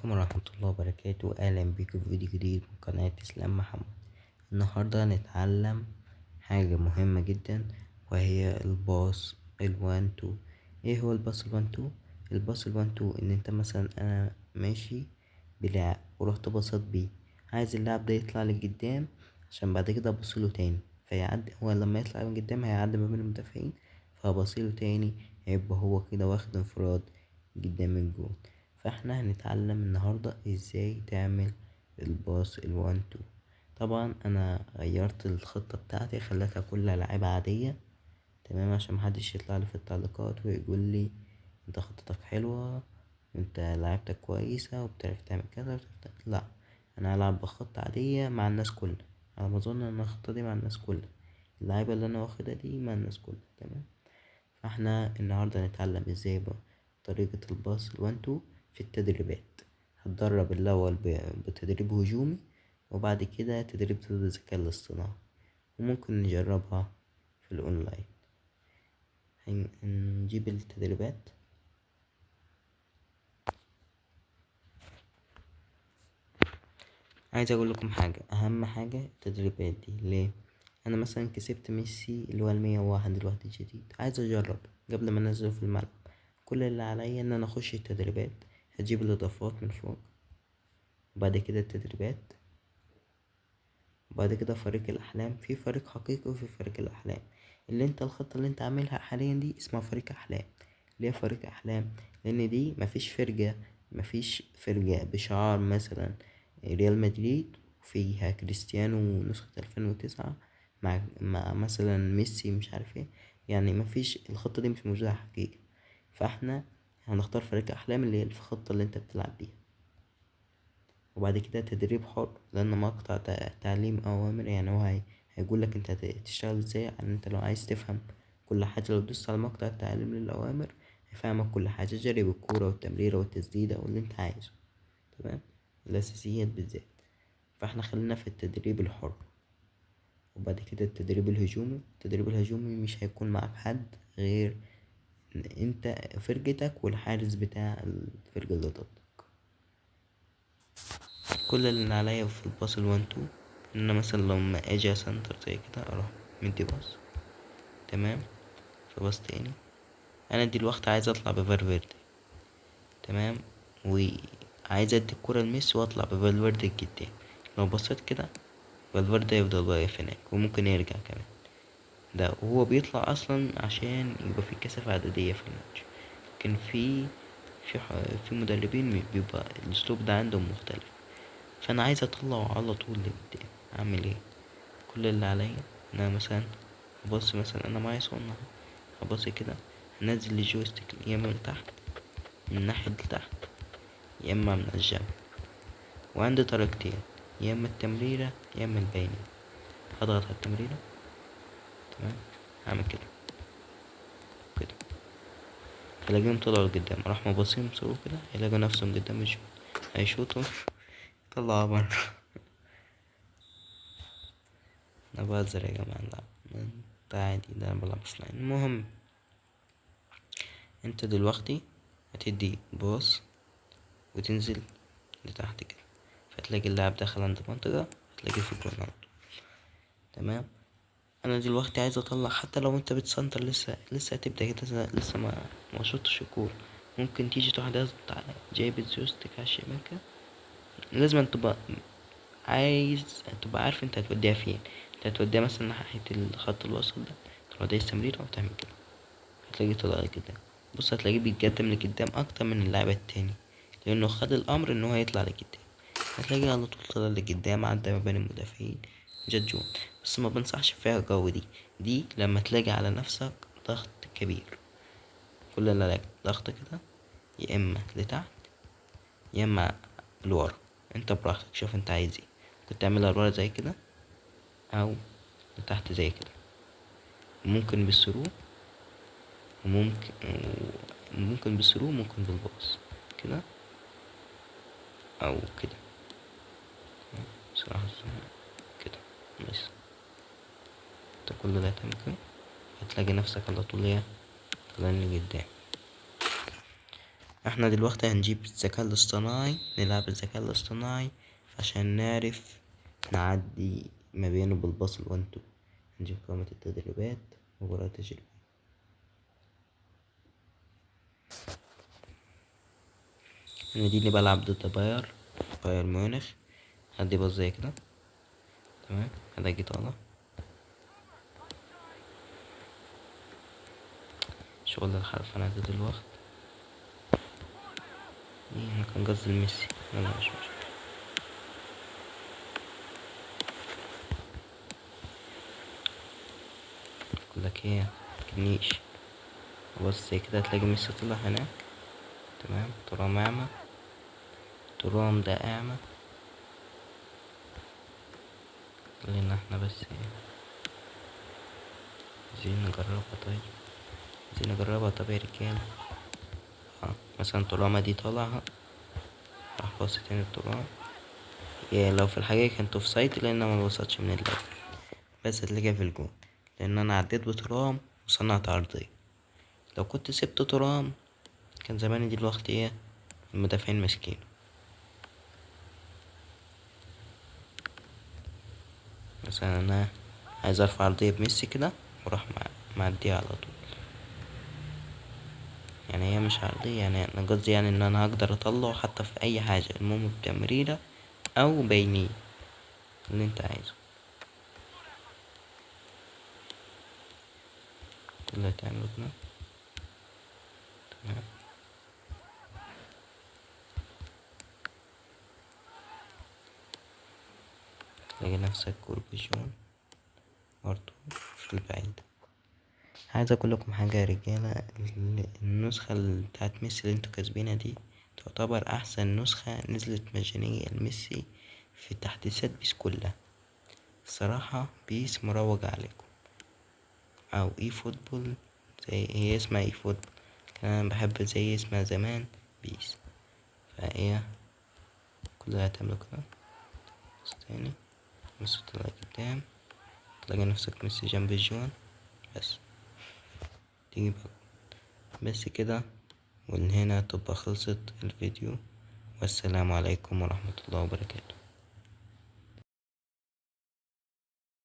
عليكم ورحمة الله وبركاته. أهلا بيكم في فيديو جديد من قناة إسلام محمد. النهاردة هنتعلم حاجة مهمة جدا وهي ال pass ال one two. ايه هو ال pass ال one two؟ ال pass ال one two ان انت مثلا انا ماشي بلاعب ورحت باصت بيه، عايز اللاعب ده يطلع لقدام عشان بعد كده ابصله تاني فيعدي. هو لما يطلع من قدام هيعدي ما بين المدافعين، فهبصيله تاني هيبقى هو كده واخد انفراد قدام الجون. فاحنا هنتعلم النهاردة ازاي تعمل ال pass ال one two. طبعا انا غيرت الخطة بتاعتي خليتها كلها لعيبة عادية، تمام، عشان محدش يطلع لي في التعليقات ويقول لي انت خطتك حلوة وانت لعبتك كويسة وبتعرف تعمل كذا وبتعرف تعمل. لا، انا هلعب بخطة عادية مع الناس كلها. على ما اظن ان الخطة دي مع الناس كلها، اللعيبة اللي انا واخدها دي مع الناس كلها، تمام. فاحنا النهاردة هنتعلم ازاي بقى طريقة ال pass ال one two في التدريبات. هتدرب الاول بتدريب هجومي وبعد كده تدريب ضد الذكاء الاصطناعي، وممكن نجربها في الاونلاين. هنجيب التدريبات. عايز اقول لكم حاجة، اهم حاجة التدريبات دي ليه؟ انا مثلا كسبت ميسي اللي هو 101 دلوقتي الجديد، عايز اجرب قبل ما انزله في الملعب. كل اللي عليا ان انا اخش التدريبات، هجيب الاضافات من فوق وبعد كده التدريبات وبعد كده فريق الاحلام. في فريق حقيقي وفي فريق الاحلام. الخطة اللي انت عاملها حاليا دي اسمها فريق احلام. ليه فريق احلام؟ لان دي مفيش فرقة بشعار مثلا ريال مدريد وفيها كريستيانو نسخة 2009 مع مثلا ميسي مش عارف ايه، يعني مفيش، الخطة دي مش موجودة حقيقي. فاحنا هنختار فريق احلام اللي هي الخطة اللي انت بتلعب بيها. وبعد كده تدريب حر، لان مقطع تعليم اوامر، يعني هو هيقول لك انت تشتغل ازاي. يعني انت لو عايز تفهم كل حاجة لو دوست على مقطع التعليم للاوامر هيفهمك كل حاجة، جري بالكورة والتمريرة والتسديدة واللي انت عايزه، تمام، الاساسيات بالذات. فاحنا خلينا في التدريب الحر. وبعد كده التدريب الهجومي. التدريب الهجومي مش هيكون معاك حد غير انت فرقتك والحارس بتاع الفرقة اللي ضدك. كل اللي عليا في ال pass ال one two ان انا مثلا لما اجي اسنتر زي كده اروح مدي pass، تمام، في pass تاني. انا دلوقتي عايز اطلع بفالفيردي، تمام، وعايز ادي الكرة لميسي واطلع بفالفيردي لقدام. لو بصيت كده فالفيردي هيفضل واقف هناك وممكن يرجع كمان، ده وهو بيطلع اصلا عشان يبقى في كثافة عددية في الماتش. لكن في مدربين بيبقى الاسلوب ده عندهم مختلف. فانا عايز اطلعه على طول لقدام. اعمل ايه؟ كل اللي عليا ان انا مثلا هبص، مثلا انا معايا سون اهو، هبص كده هنزل ال joystick يا اما من تحت من ناحية لتحت يا اما من الجنب، وعندي طريقتين، يا اما التمريرة يا اما البينية. هضغط على التمريرة، تمام، هعمل كده كده هلاقيهم طلعوا لقدام، راح مباصيهم سوا كده هيلاقوا نفسهم قدام الجون، هيشوطوا طلعوا بره. انا بهزر يا جماعة، لا انت عادي، ده انا بلعب offline. المهم انت دلوقتي هتدي pass وتنزل لتحت كده، فتلاقي اللاعب دخل عند المنطقة، هتلاقيه في الجون على طول، تمام. انا دلوقتي عايز اطلع، حتى لو انت بتسنتر لسه هتبدا كده، لسه ما شطش الكوره، ممكن تيجي تروح داس جايب ال joystick على الشمال كده. لازم تبقى عايز تبقى عارف انت هتوديها فين. انت هتوديها مثلا ناحية الخط الوسط ده، تروح دايس تمريرة وتعمل كده، هتلاقيه طلع لقدام. بص هتلاقيه بيتقدم لقدام اكتر من اللاعب التاني، لانه خد الامر ان هو يطلع لقدام. هتلاقيه على طول طلع لقدام، عدى ما بين المدافعين، جت جون. بس ما بنصحش فيها قوي دي لما تلاقي على نفسك ضغط كبير. كل اللي عليك ضغط كده، يا اما لتحت يا اما لورا، انت براحتك شوف انت عايز ايه. ممكن تعملها لورا زي كده او لتحت زي كده، ممكن بال through، وممكن بال through، ممكن بال pass كده او كده، بصراحة كده بس. انت كل ده تعمل كده هتلاقي نفسك على طول ايه طالعين لقدام. احنا دلوقتي هنجيب الذكاء الاصطناعي، نلعب الذكاء الاصطناعي عشان نعرف نعدي ما بينه بالباص ال one two. هنجيب قائمة التدريبات، مباراة تجريبية. انا دي اللي بلعب ضد باير ميونخ. هدي باص زي كده، تمام. هلاقي طالع شغل الحرفنة ده دلوقتي. ايه، انا كان قصدي ميسي. لا، لا، مش مشكلة. بقول لك ايه، متجنيش. بص زي كده هتلاقي ميسي طلع هناك، تمام. ترام اعمى، ترام ده اعمى، خلينا احنا بس ايه عايزين نجربها. طيب عايزين نجربها. طب يا رجاله، مثلا ترامة دي طالعة، راح باص تاني الترام. يا لو في الحقيقة كانت اوف سايد لان ما بصتش من الاول، بس هتلاقيها في الجون لان انا عديت بترام وصنعت عرضية. لو كنت سبت ترام كان زماني دلوقتي ايه المدافعين ماسكينه. مثلا انا عايز ارفع عرضية بميسي كده وراح معديها على طول. يعني هي مش عرضية، يعني انا قصدي ان انا هقدر اطلعه حتى في اي حاجة، المهم بتمريرة او بينية اللي انت عايزه. كل اللي هتعمله كده، تمام. تلاقي نفسك قرب الجون برضو في البعيد. عايز اقول لكم حاجة يا رجالة، النسخة بتاعت ميسي اللي انتوا كاسبينها دي تعتبر احسن نسخة نزلت مجانية لميسي في تحديثات بيس كلها. الصراحة بيس مروج عليكم، او اي فوتبول زي هي اسمها اي فوتبول، كان انا بحب زي اسمها زمان بيس. فايه كل اللي هتعمله كده بس تاني ميسي طلع قدام، تلاقي نفسك ميسي جنب الجون بس تيجي بقى بس كده. ومن هنا تبقى خلصت الفيديو، والسلام عليكم ورحمة الله وبركاته.